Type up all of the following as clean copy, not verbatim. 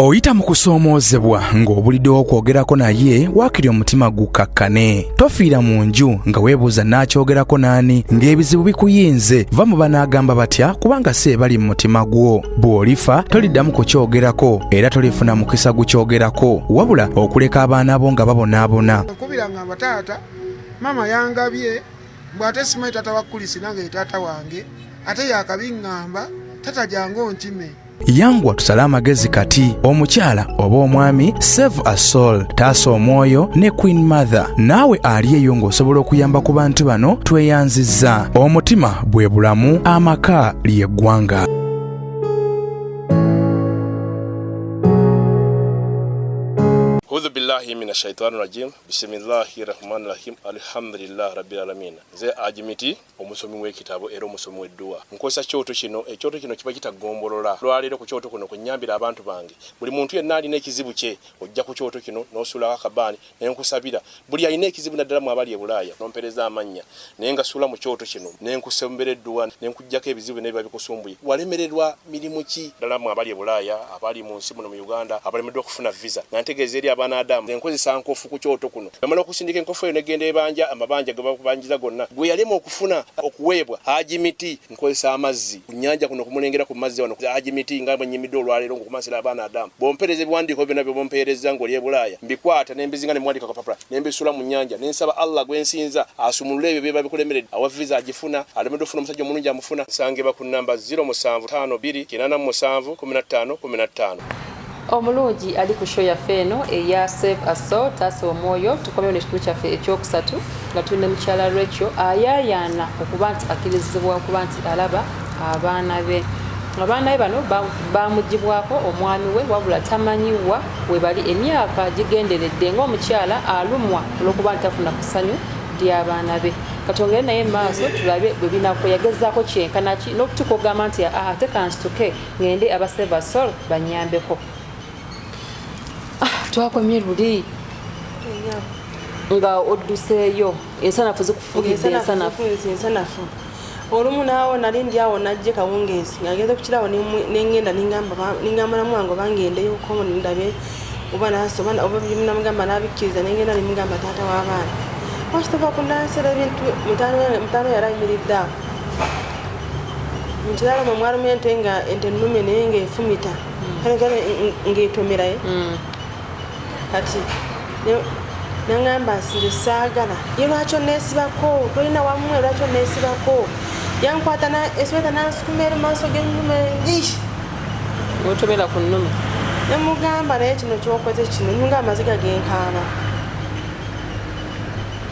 Oyita mu kusoomoozebwa ng'obuliddewo okwogerako naye waakiri omutima gukkakkane. Tofiira mu nju nga weebuuza naakyogerako n'ani ng'ebizibu bikuyinze. Va mu banaagamba batya kubanga si ebali mu mutima gwo. Bw'olifa toliddamu kukyogerako era tolifuna mukisa gukyogerako wabula okuleka abaana bo nga babonaabona. Nkubira ngamba taata, maama yangabye mbu ate simanyi taata wa Kulisi nange ye taata wange ate yakabiŋŋamba taata jangu onkime. Yangwa tusale amagezi kati omukyala oba omwami save a soul taasa omwoyo ne Queen Mother naawe ali eyo ng'osobola okuyamba ku bantu bano tweyanzizza omutima bwe bulamu amaka ly'eggwanga. Audhu billahi mina shaitani rajim bisimillahi rahmani rahim alhamdulillah rabbil alamin. Nze Ajimiti omusomi w'ekitabo era omusomi w'edduwa. Nkozesa kyoto kino. Ekyoto kino kiba kitagombolola. Olwaleero ku kyoto kuno kwe nnyambira abantu bange. Buli muntu yenna alina ekizibu kye ojja ku kyoto kino n'osuulako akabaani ne nkusabira. Buli alina ekizibu naddala mwe abali e Bulaaya n'ompeereza amannya ne ngasuula mu kyoto kino ne nkusombera edduwa ne nkuggyako ebizibu byonna ebiba bikusumbuye. Walemererwa mirimu ki? Naddala mwe abali e Bulaaya, abali mu nsi muno mu Uganda abalemeddwa okufuna visa nga ntegeeza eri abaana-adamu nze nkozesa nkofu ku kyoto kuno. Bwemala okusindika enkofu eyo negenda ebanja amabanja gebakubanjiza gonna gwe yalema okufuna okuweebwa Haji Miti nkozesa amazzi ku nyanja kuno kumulengera ku mazzi wano Haji Miti nga bwenyimidde olwaleero ngukumansira abaana Adamu bwompereza ebiwandiiko byonna byobomperezza ng'oli e Bulaaya mbikwata nembizinga nemuwandiika kapapula nembisuula mu nyanja nensaba Allah gwensinza asumulule ebyo byeba bikulemeredde awa visa agifuna alemeddwa ofuna omusajja omulungi amufuna nsangibwa ku namba 0 7 5 2 87 15 15. Omulungi ali ku show yaffe eno eya Save a Soul, Taasa Omwoyo. Tukomyewo n'ekitundu kyaffe ekyokusatu nga tuli ne mukyala Rachel ayaayaana okuba nti akkirizibwa okuba nti alaba abaana be. Abaana be bano baamugibwako omwami we wabula tamanyi wa we bali emyaka gigenderedde ng'omukyala alumwa olw'okuba nti tafuna ku ssanyu ly'abaana be. Katwongere naye mu maaso tulabe bwe binakwe yagezaako kyenkana ki n'okutuuka okugamba nti ate kansituke ngende aba Save a Soul banyambeko. Twakomye luli nga odduseeyo ensanafu zikufugidde ensanafu. Ensanafu olumu naawo nali ndi awo najje kawungeezi nga ngenze ku kirabo nengenda ningamba namu wange oba ngendeyo ko ndabe oba nasoba oba namugamba nabikkiriza nengenda nemugamba taata w'abaana lwaki tova kunansera ebintu mutaano yali ayimiridde awo mukiralo mwe mwalimu ente nga ente nnume naye ng'efumita kale ng'etomerayo kati nangamba nze saagala ye lwaki oneesibako tolina wammwe lwaki oneesibako yankwata esweta nansukuma eri maaso g'ennume otomera ku nnume nemugamba naye kino kyokoze kino ninga amaziga genkaaba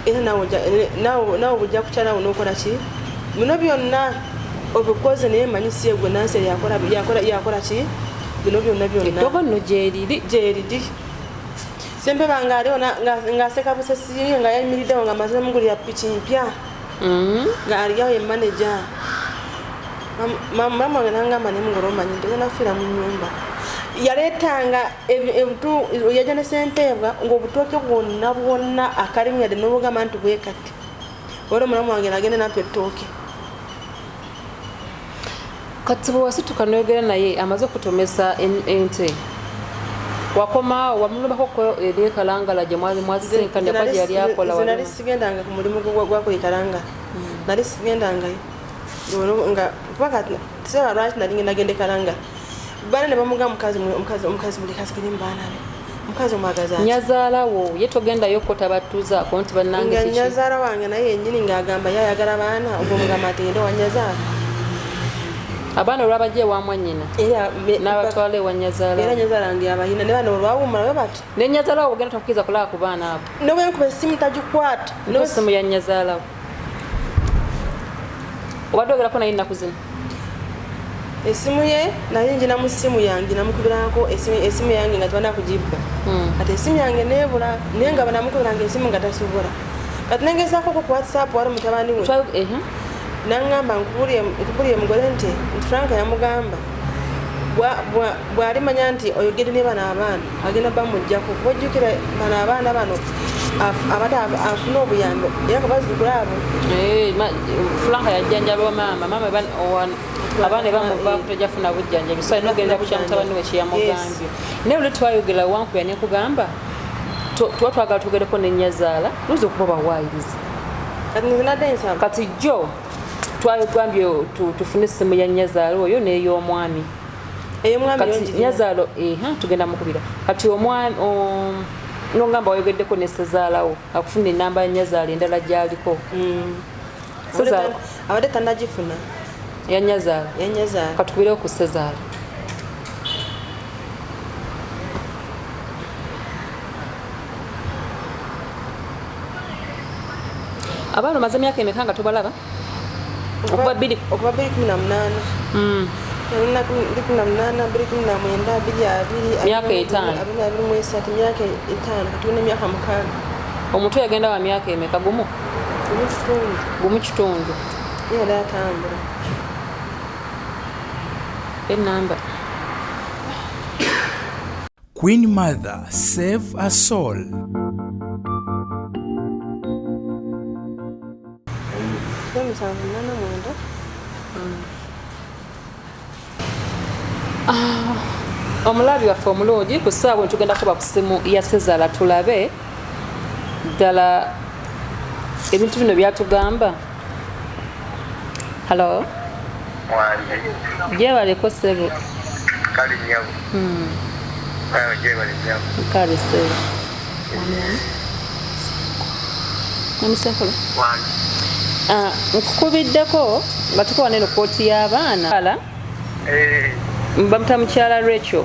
era nawe bujja kutya nawe nokola ki bino byonna obikoze naye manyi si yegwe nansi yakola ki bino byonna byonna eddogo nno gyeriri gyeriri sempe bange aliwo ng'aseka busesi nga yayimiriddewo nga amaze namugulira piki mpya nga aliawo ye manager mama wange nangamba nemugole omanyi nti nafiira mu nyumba yaleetanga yajja ne sempeebwa ng'obutooke bwonna bwonna akalimu yadde n'obugamba nti bwe kati olwo mulamu wange nagenda nampa ettooke. Kati bwe wasituka n'oyogera naye amaze okutomesa ente wakomaawo wamulubako eri ekalangala gye mwazisinkanya kwa gye yali akola. Nali sigendanga ku mulimu gwakola ekalangala nali sigendangayo nga kuba kati seba lwaki nali ngenda genda ekalangala bana ne bamugamba omukazi omukazi buli kasigire mu baana be omukazi omwagaza nyazaala wo ye togendayo ko tabatuuzaako nti bannange nga nyazaala wange naye yennyini ng'agamba ye ayagala baana ogwo omugamba nti ngende wa nyazaala abaana olwabajja ewa mwannyina n'abatwala ewa nyazaala era nyazaala wange yabayina ne bano olwawummula bwe bati ne nyazaala wo ogenda takukkiriza kulaba ku baana abo ne bwe nkuba essimu tagikwata essimu ya nyazaala wo obadde ogerako naye ennaku zino esimu ye nali njina mu simu yange namukubirako esimu yange nga tebana kugibba kati esimu yange nebula naye nga banamukubiranga esimu nga tasobola kati nengezaako ku WhatsApp wali mutabani we nangamba nkubulire mugole nti Frank yamugamba Bw'alimanya nti oyogedde ne bano abaana, agenda bamuggyako. Kuba ojjukira bano abaana bano abadde afuna obuyambi era kubazzukulu abo. Franka yajjanjaba maama, maama abaana bamuvaako, tojafuna bujjanjabi, so alina ogenda kukya mutabani we kyeyamugambye. Naye luli twayogera, wankubya nekugamba tuba twagala tugereko nenyazaala, luyinza okuba bawaayiriza. Kati nze nadde nsaba. Kati jjo twagambye tufune essimu ya nyazaala oyo n'ey'omwami. Ey'omwami. Kati yongirina. Nyazaalo tugenda mukubira kati omwami. Nongamba wayogeddeko ne sezaalawo akufuna enamba ya nyazaala endala gyaliko. Sezaala. Abadde tannagifuna. Ya nyazaala. Yanyazaala. Katukubirewo ku sezaala. Abaana omaze emyaka emeka nga tobalaba? Okuva bbiri? Okuva 2018. 2018, 2019, 2020. Myaka 5. 2023, myaka 5. Kati tulina emyaka 6. Omuto yagenda wa myaka emeka? Gumu? Gumu kitundu. Gumu kitundu. Ye yali atambula. Enamba. Queen Mother, save a soul. 789. Omulabi waffe omulungi, ku ssaawa eno tugenda kuba ku ssimu ya sezaala, tulabe ddala ebintu bino byatugamba. Hallo. Wange. Gyebaleko ssebo. Kale nnyabo. Ayo, gyebale nnyabo. Kale ssebo. Namisenkolo. Wange. Nkukubiddeko nga tukola neno kooti y'abaana. Ala, bamuta mukyala Rachel.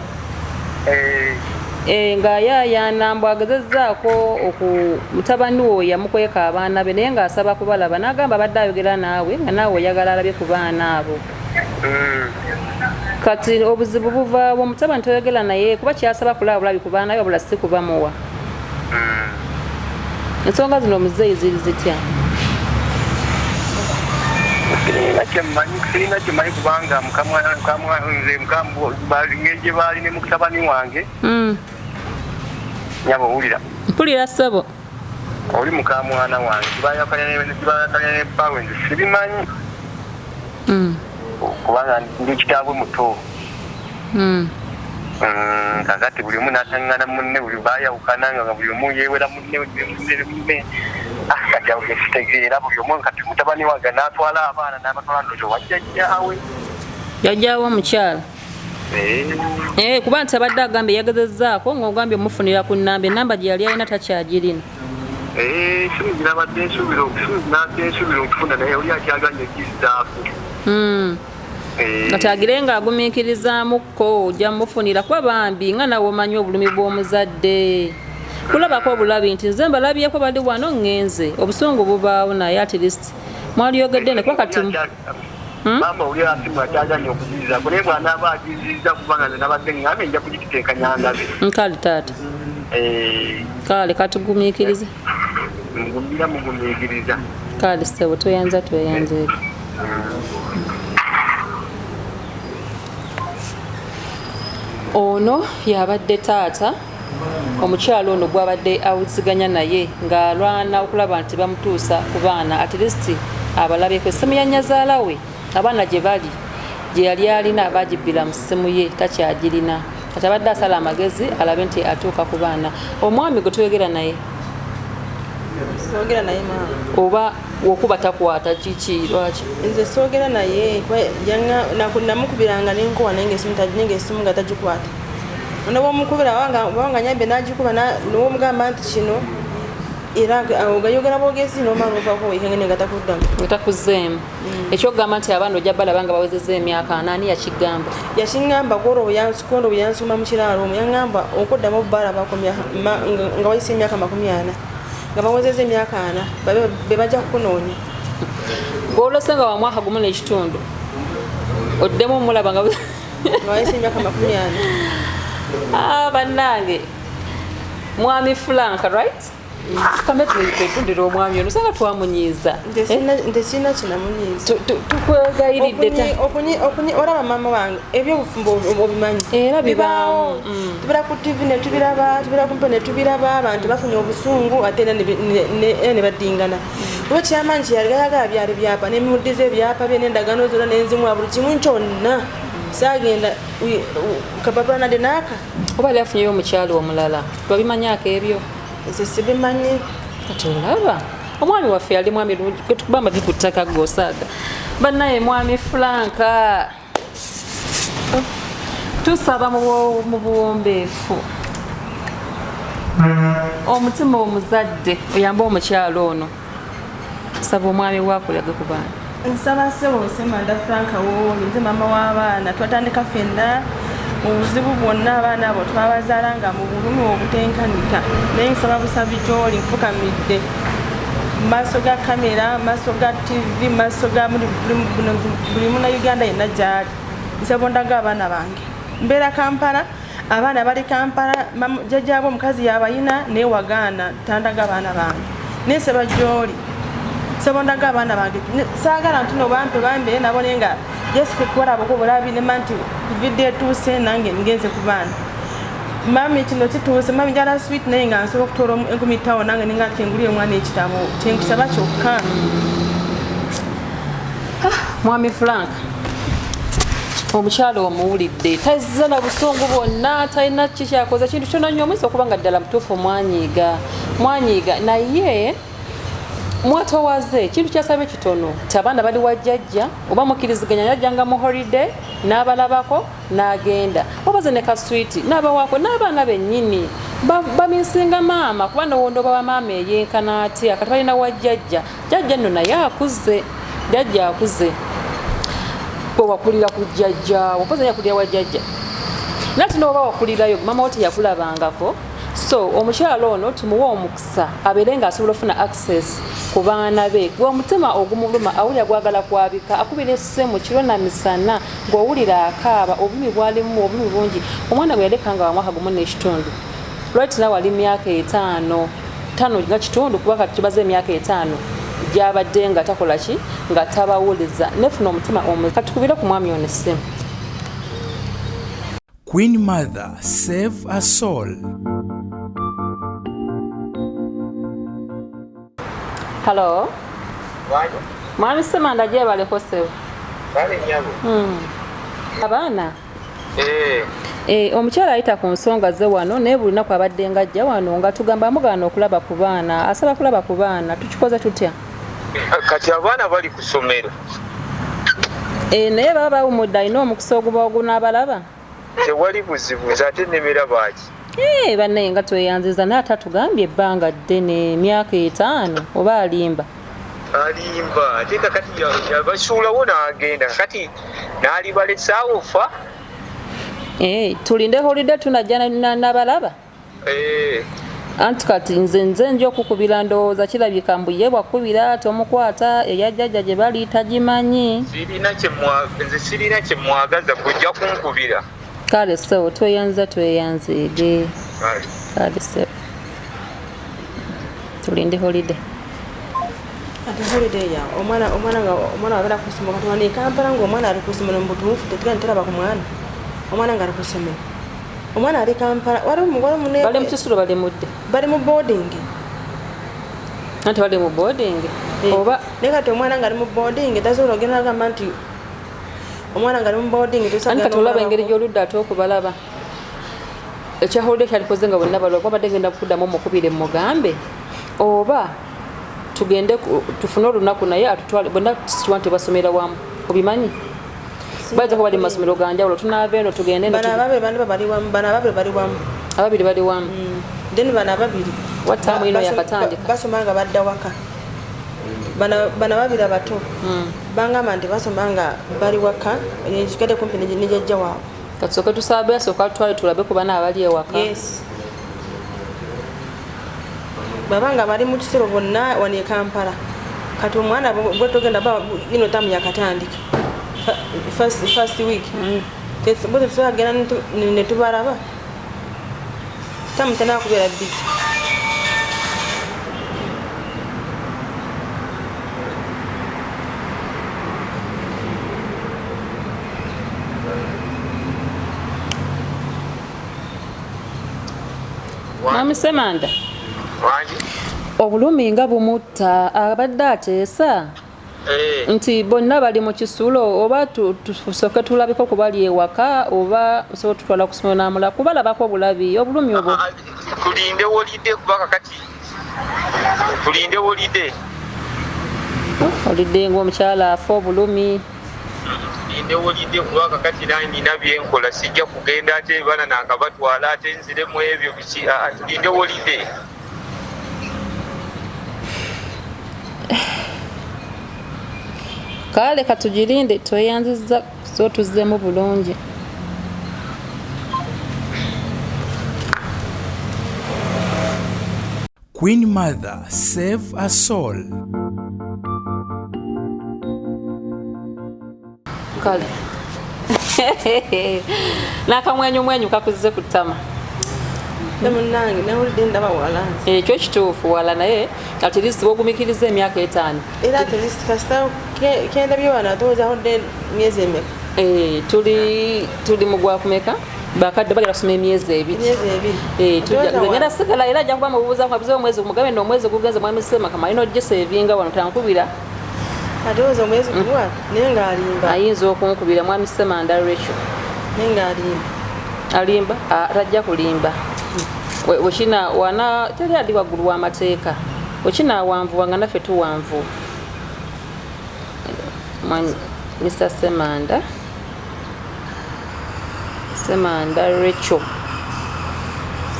Ng'ayaayaana mbu agezezzaako oku mutabani we yamukweka abaana be, naye ng'asaba kubalaba, n'agamba abadde ayogera naawe nga naawe oyagala alabye ku baana abo. Kati obuzibu buvaawo omutabani toyogera naye, kuba kyasaba kulaba bulabi ku baana be, wabula si kubamuwa. Ensonga zino omuzeeyi ziri zitya? Sirina kyemmanyi, sirina kyemmanyi, kubanga mukamwa nze ngeri gye baali ne mutabani wange. Nyabo, owulira? Mpulira ssebo. Oli mukamwana wange, kibayakanya ne bbaawe, nze sibimanyi, kubanga ndi kitaabwe muto. Kakati buli omu n'ataŋŋana munne, buli bayawukana nga buli omu yeewera munne munne munne. Ah, kati awo gekitegeera buli omu. Kati mutabani wange n'atwala abaana, n'abatwala ndozo wajjajjaawe. Jjajjaawe omukyala. Kuba nti abadde agambye yagezezzaako ng'ogambye omufunira ku nnamba, enamba gye yali alina takyagirina. Simu ginabadde nsuubira, simu ginabadde nsuubira okufuna, naye oli akyaganye ogizzaako. Kati agire ng'agumiikirizaamuko, ojja mufunira, kuba bambi nga nawe omanyi obulumi bw'omuzadde kulabako obulabi nti nze mbalabyeko bali wano ŋŋenze, obusungu bubaawo, naye at least mwaliyogedde ne kuba kati Maama oli asimu akyaganye okugizaako, naye bw'anaaba agizizza, kubanga nze nabadde ŋŋambye nja kugiteekanya ndabe. Nkale taata. Kale katugumiikirize. Mugumira, mugumiikiriza. Kale ssebo, tweyanza, tweyanzeeko. Ono yabadde taata omukyalo ono gwabadde awuziganya naye ng'alwana okulaba nti bamutuusa ku baana, at least abalabyeko. Essimu ya nnyazaala we abaana gye bali gye yali alina bagibbira mu ssimu ye, takyagirina. Kati abadde asala amagezi alabe nti atuuka ku baana. Omwami gwe twogera naye? Soogera naye maama. Oba wokuba takwata kiki, lwaki? Nze soogera naye kuba namukubiranga nenkowa, naye nga esimu nga tagikwata. Nobwomukubira wanga nyambe nagikuba, nowomugamba nti kino era ogayogera bwogezi nomala ovako wekengene nga takuddamu. Nga takuzzeemu. Ekyokugamba nti abaana ojja balaba nga bawezezza emyaka 40, ani yakigamba? Yakiŋŋamba kwolwo bwe yansuma mu kiraalo omwo, yaŋŋamba okuddamu balabako nga wayise emyaka 40, nga bawezezza emyaka 40, be bajja kukunoonya. Gwolose nga wa mwaka gumu n'ekitundu, oddemu omulaba nga nga wayise emyaka 40. Ah, bannange, mwami Frank, right? Tukambe twetundira omwami ono sanga twamunyiiza. Nze sirina kinamunyiiza. Tukwegayiridde. Olaba maama wange ebyobufumbo obimanyi. Era bibaawo. Tubira ku TV ne tubiraba, tubira ku mpe ne tubiraba, abantu bafunye obusungu ate era ne baddingana. Kuba kyamaanyi kyeyali byali byapa ne muddiza ebyapa bye n'endagaano zonna n'enzimuwa buli kimu kyonna. Saagenda kapapula nadde n'aka. Oba yali afunyeyo omukyala omulala, twabimanyaako ebyo? Nze sibimanyi. Kati olaba omwami waffe yali mwami lungi gwe tukuba amavi ku ttaka gosaaga. Bannaye mwami Franka tusaba mu buwombeefu omutima omuzadde oyambe omukyala ono. Saba omwami wakulage ku baana. Nsaba ssebo Ssemanda Frank wooli, nze maama w'abaana. Twatandika ffenna mu buzibu bwonna, abaana abo twabazaala nga mu bulumi obutenkanika, naye nsaba busabi gy'oli, nfukamidde mu maaso ga kamera, mu maaso ga TV, mu maaso ga buli Munnayuganda yenna gy'ali. Nsaba ondaga abaana bange. Mbeera Kampala, abaana bali Kampala, jjajjaabwe omukazi yabayina naye wagaana tandaga abaana bange. Naye nsaba gy'oli, nsaba ondaga abaana bange. Saagala nti no bampe bambe nabo naye nga Jessica kubalabako bulabi nema nti video etuuse nange ngenze ku baana. Mami kino kituuse, mami njala sweet naye nga nsobola okutoola 5000 nange ninga nti ngulire omwana ekitabo kyenkusaba kyokka. Mwami Frank omukyala omuwulidde tazza na busungu bwonna, talina ki kyakoze kintu kyonna nnyo, omuyinza okuba nga ddala mutuufu mwanyiiga naye mwatowaze ekintu kyasabe kitono nti abaana bali wa jjajja oba mukkiriziganya yajjanga mu holiday n'abalabako n'agenda obaze ne kaswiti n'abawaako n'abaana bennyini baminsinga maama kuba nowondoba wa maama eyenkana atya kati balina wa jjajja. Jjajja nno naye akuze, jjajja akuze gwe wakulira ku jjajja wakoze yakulira wa jjajja nati n'oba wakulirayo maama wo teyakulabangako. So omukyala ono tumuwe omukisa abeere ng'asobola okufuna access ku baana be. Gwe omutima ogumuluma awulira gwagala kwabika, akubira essimu kiro na misana ng'owulira akaaba, obulumi bwalimu obulumi bungi. Omwana gwe yaleka nga wa mwaka 1.5, right now ali myaka 5 nga kitundu, kuba kati tubaze emyaka 5 gy'abadde nga takola ki, nga tabawuliza. Nefuna omutima katukubire ku mwami ono essimu. Queen Mother, save a soul. Hello. Mwami Ssemanda gyebaleko ssebo. Abaana. Omukyala ayita ku nsonga ze wano naye buli lunaku abadde ng'ajja wano nga tugamba amugaana okulaba ku baana, asaba kulaba ku baana, tukikoze tutya? Kati abaana bali ku ssomero. Naye baba bawumudde, alina omukisa oguba ogunaabalaba? Tewali buzibu, nze ate nnemera baaki. Bannaye nga tweyanziza naye ate atugambye ebbanga ddene emyaka 5 oba alimba? Alimba ate kakati yabasuulawo n'agenda kakati n'alibalesaawo fa. Tulinde holiday tunajja n'abalaba. Anti kati nze nja okukubira ndowooza kirabika mbu ye bwakubira tomukwata eya jjajja gye bali tagimanyi. Nze sirina kye mwagaza kujja kunkubira. Kale ssebo tweyanza tweyanzeege. Kale ssebo tulinde holiday. Ate holiday ya omwana omwana abeera ku ssomero kati wano e Kampala ng'omwana ali ku ssomero mu butuufu tetugenda teraba ku mwana. Omwana ng'ali ku ssomero. Omwana ali Kampala, bali mu kisulo bali mudde. Bali mu boarding. Anti bali mu boarding. Oba naye kati omwana ng'ali mu boarding tasobola ogenda agamba nti omwana ng'ali mu boarding tosobola. Anti kati olaba engeri gy'oludda ate okubalaba. Ekya holiday kyalikoze nga bonna balwa babadde ngenda kuddamu omukubire mugambe oba tugende tufune olunaku naye atutwale bonna sikiwa nti basomera wamu obimanyi. Bayinza kuba bali mu masomero ga njawulo tunaava eno tugende. Bano ababiri bali wamu, bano ababiri bali wamu. Ababiri bali wamu. Then bano ababiri Wataamu ino yakatandika. Basoma nga badda waka. Bano ababiri abato bangamba nti basoma nga bali waka ekikadde kumpi ne jjajja waabwe. Katusooke tusabe asooka atutwale tulabe ku bana abali ewaka. Yes. Baba nga bali mu kisero bonna wano e Kampala. Kati omwana bwe togenda ba ino tamu yakatandika. First week. Bwe tusobola ne tubalaba. Tamu tena kubeera busy. Mwami Ssemanda, obulumi nga bumutta abadde ateesa eh. nti bonna bali mu kisulo oba tusooke tulabeko ku bali ewaka oba osobola tutwala ku somero namula kubalabako obulabi obulumi obwo. Ah, ah, tulinde wolide kuba kakati tulinde wolide olidde ngaomukyala afa obulumi. Tulinde wolide kuba kakati nange nina byenkola, sijja kugenda ate baana nakabatwala ate nziremu ebyo biki. Ah, tulinde wolide. Kale katugirinde, tweyanzizza so tuzzemu bulungi. Queen Mother, save a soul. Kale n'akamwenyumwenyu kakuzze ku ttama. Munange nawulidde ndaba wala. Ekyo kituufu wala, naye at least bwogumikiriza emyaka 5. Era at least kasita kendabye wano ate ozahudde myezi emeka? Eh, tuli mu gwakumeka, bakadde bagenda kusoma emyezi 2. Emyezi 2. Eh, ngenda sigala era ajja kuba mubuuza kwabuze omwezi mugabe nno omwezi gugenze mwami Ssemaka alina ogisevinga wano tankubira. Ate oza omwezi gulwa naye ng'alimba. Ayinza okunkubira mwami Ssemanda Rachel. Naye ng'alimba. Alimba? Tajja kulimba. Wekina wana teri ali waggulu w'amateeka. Wekina awanvuwa nga naffe tuwanvuwa. Mr Ssemanda. Ssemanda Rachel.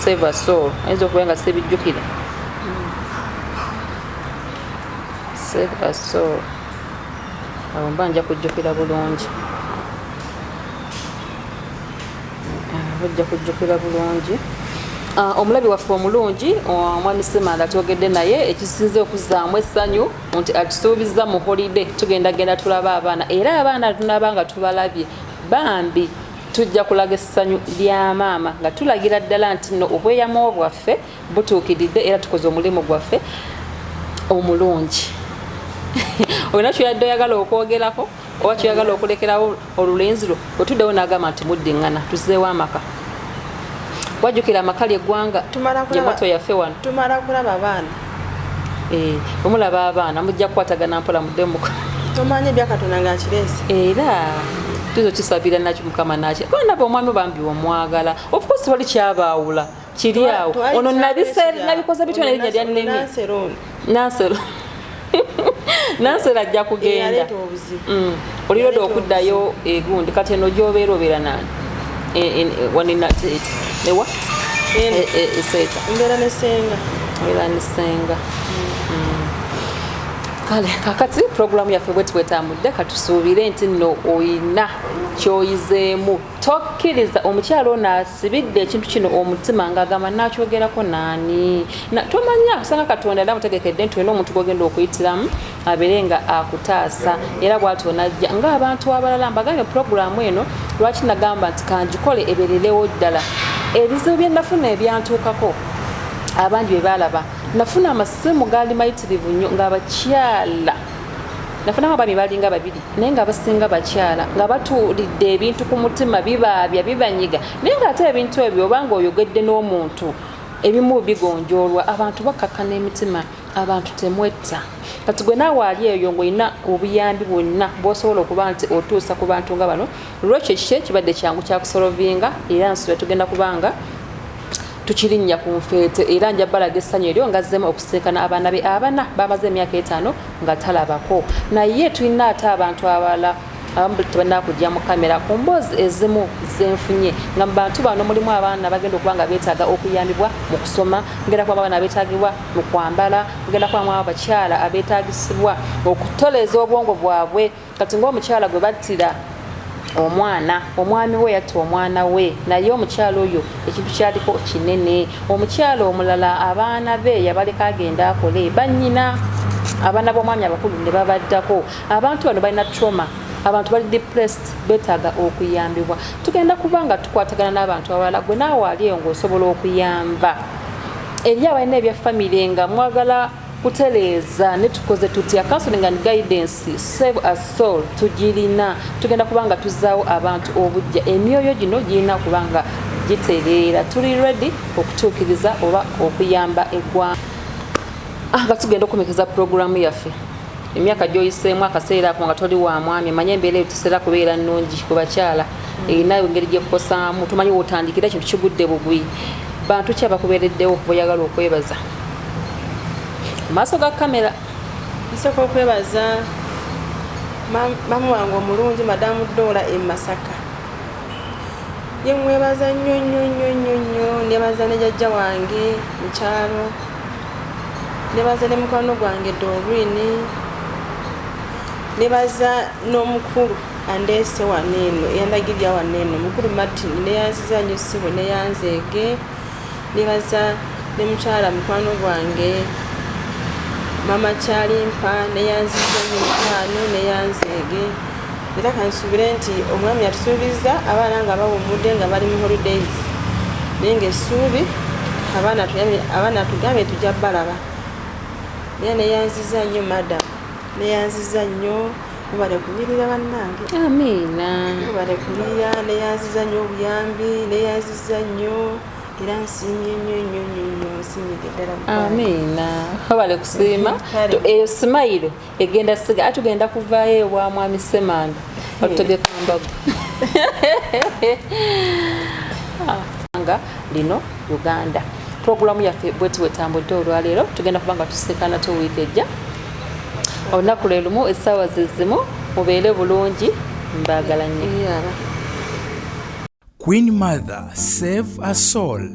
Save a soul. Ayinza okuba nga sibijjukira. Save a soul. Awo mba nja kujjukira bulungi. Ojja kujjukira bulungi. Omulabi waffe omulungi omwami Ssemanda twogedde naye, ekisinze okuzzaamu essanyu nti atusuubizza mu holiday tugenda genda tulaba abaana, era abaana tunaba nga tubalabye bambi tujja kulaga essanyu lya maama nga tulagira ddala nti nno obweyamo bwaffe butuukiridde era tukoze omulimu gwaffe omulungi. Olina kyoyadde oyagala okwogerako oba kyoyagala okulekerawo olulenzi lwo otuddewo n'agamba nti muddiŋŋana tuzzeewo amaka? Wajjukira amaka lyeggwanga yemoto yaffe wano. Tumala kulaba abaana. Eh, bwemulaba abaana mujja kukwatagana mpola mudde Tomanyi ebyakatonda ng'akireese. Era tuzo kisabira nakyo Mukama naki kuba omwami bambi omwagala. Of course wali kyabaawula kiri awo ono nabikoze bityo nerinnya lyannemi Nansero. Nansero ajja kugenda oliroda okuddayo egundi. Kati eno gyobeera obeera nani? Ewa eseeta? Mbeera ne senga. Obeera ne senga. Kale kakati puroguramu yaffe bweti bwetambudde, katusuubire nti nno oyina kyoyizeemu. Tokkiriza omukyalo ono asibidde ekintu kino omutima ng'agamba nakyogerako naani, tomanya osanga Katonda era amutegekedde nti olina omuntu gwogenda okuyitiramu abeere nga akutaasa, era bw'atyo najja ng'abantu abalala. Mbagambye puroguramu eno lwaki nagamba nti kanjikole ebeererewo ddala ebizibu bye nafuna ebyantuukako abangi bye baalaba. Nafuna amasimu gaali mayitirivu nnyo ng'abakyala, nafunamu abaami balinga babiri, naye nga abasinga bakyala nga batuulidde ebintu ku mutima, bibaabya bibanyiga, naye ng'ate ebintu ebyo obanga oyogedde n'omuntu ebimu bigonjoolwa. Abantu bakkakkana emitima, abantu temwetta. Kati gwe naawe ali eyo ng'olina obuyambi bwonna bw'osobola okuba nti otuusa ku bantu nga bano, lwekyo ekikye kibadde kyangu kyakusolovinga, era nsuubira tugenda kubanga tukirinnya ku nfeete, era nja balaga essanyu eryo nga azzemu okusinkana abaana be abana bamaze emyaka 5 nga talabako. Naye tulina ate abantu abalala abamu tebanakujja mu kamera ku mboozi ezimu zenfunye nga mu bantu bano mulimu abaana bagenda okuba nga beetaaga okuyambibwa mu kusoma, ngenda kubamu abaana abeetaagibwa mu kwambala, ngenda kubamu abakyala abeetaagisibwa okutoleeza obwongo bwabwe. Kati ng'omukyala gwe battira omwana, omwami we yatta omwana we, naye omukyala oyo ekintu kyaliko kinene. Omukyala omulala abaana be yabaleka agenda akole, bannyina abaana b'omwami abakulu ne babaddako. Abantu bano balina trauma, abantu bali depressed, beetaaga okuyambibwa. Tugenda kuba nga tukwatagana n'abantu abalala. Gwe naawe ali eyo ng'osobola okuyamba eri abalina ebya famire nga mwagala kutereeza, ne tukoze tutya counseling and guidance, Save a Soul tugirina. Tugenda kuba nga tuzaawo abantu obujja, emyoyo gino girina okuba nga gitereera. Tuli ready okutuukiriza oba okuyamba eggwanga. Ah, nga tugenda okukomekeza pulogulaamu yaffe, emyaka gy'oyiseemu akaseera ako nga toli wa mwami, manye embeera eyo teseera kubeera nnungi ku bakyala, erina engeri gyekukosaamu, tumanyi wotandikira ekintu kigudde bugwi. Bantu ki abakubeereddewo boyagala okwebaza mu maaso ga kamera? Nsooka okwebaza maama wange omulungi, Madamu Doola e Masaka. Ye mwebaza nnyo nnyo nnyo nnyo nnyo. Nebaza ne jajja wange mu kyalo, nebaza ne mukwano gwange Doreen, nebaza n'omukulu andeese wano eno, eyandagirira wano eno, mukulu Martin, neyanziza nnyo ssebo, neyanzeege. Nebaza ne mukyala mukwano gwange mama Kyalimpa, neyanziza nnyo mukwano, neyanzeege. Era kansuubire nti omwami yatusuubiza abaana nga bawummudde nga bali mu holidays, naye nga essuubi abaana tugambye tujja balaba. Era neyanziza nnyo madam, neyanziza nnyo, mubale kunyirira bannange. Amiina. Mubale kunyirira, neyanziza nnyo obuyambi, neyanziza nnyo, era nsiimye nnyo nnyo nnyo nnyo, nsiimidde ddala mukwano. Amiina, webale kusiima. Kale. Eyo simayiro egenda siga, ate tugenda kuvaayo ewa mwami Ssemanda atutegeka mbago nga lino Uganda. Pulogulaamu yaffe bweti bwetambudde olwaleero, tugenda kuba nga tusinkana te wiiki ejja olunaku lwe lumu, essaawa ze zimu. Mubeere bulungi, mbaagala nnyo. Yeah. Queen Mother, save a soul.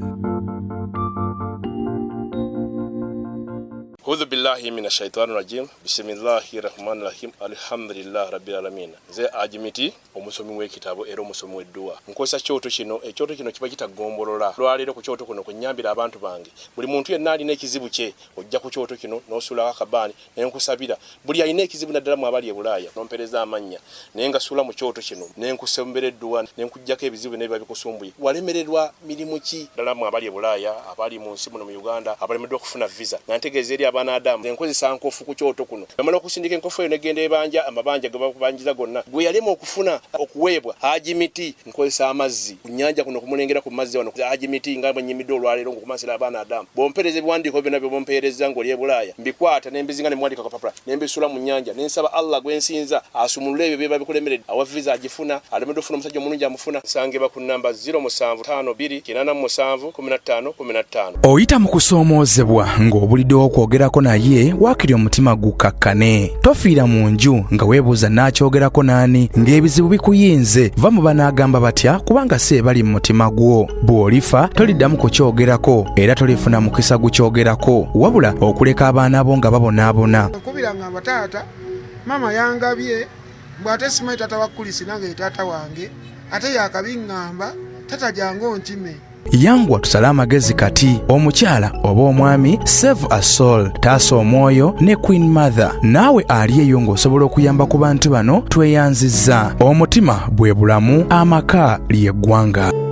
Hudhu billahi mina shaitani rajim, bisimillahi rahmani rahim, alhamdulillah rabbil alamin. Nze Ajimiti, omusomi w'ekitabo era omusomi w'edduwa. Nkozesa kyoto kino, ekyoto kino kiba kitagombolola. Lwaleero ku kyoto kuno kwe nnyambira abantu bange. Buli muntu yenna alina ekizibu kye, ojja ku kyoto kino n'osuulako akabaani ne nkusabira. Buli alina ekizibu, naddala mu abali e Bulaaya, n'ompeereza amannya naye nga suula mu kyoto kino ne nkusembera edduwa ne nkuggyako ebizibu byonna ebiba bikusumbuye. Walemererwa mirimu ki? Ddala mu abali e Bulaaya, abali mu nsi muno mu Uganda, abalemeddwa okufuna visa, nga ntegeeza eri abaana Adamu, nze nkozesa nkofu ku kyoto kuno. Bamala okusindika enkofu eyo negenda ebanja amabanja ge bakubanjiza gonna. Gwe yalema okufuna okuweebwa Haji Miti, nkozesa amazzi ku nnyanja kuno okumulengera ku mazzi wano Haji Miti, nga bwe nnyimidde olwaleero ng'okumansira abaana Adamu. Bw'ompeereza ebiwandiiko byonna by'oba ompeerezza ng'oli e Bulaaya, mbikwata ne mbizinga ne muwandiika kapapula ne mbisuula mu nnyanja ne nsaba Allah gwe nsinza asumulule ebyo biba bikulemeredde. Awa visa agifuna, alemeddwa okufuna omusajja omulungi amufuna. Nsangibwa ku nnamba 0752 87 15 15. Oyita mu kusoomoozebwa ng'obuliddewo okwogerako naye, waakiri omutima gukkakkane. Tofiira mu nju nga weebuuza naakyogerako n'ani, ng'ebizibu bikuyinze. Va mu banaagamba batya, kubanga si ebali mu mutima gwo. Bw'olifa toliddamu kukyogerako era tolifuna mukisa gukyogerako, wabula okuleka abaana bo nga babonaabona. Nkubira ngamba taata, maama yangabye mbw ate simanyi taata wa Kulisi nange ye taata wange, ate yakabiŋŋamba tata jangu onkime. Yangwa tusale amagezi kati, omukyala oba omwami, save a soul, taasa omwoyo ne Queen Mother. Naawe ali eyo ng'osobola okuyamba ku bantu bano, tweyanzizza. Omutima bwe bulamu, amaka ly'eggwanga.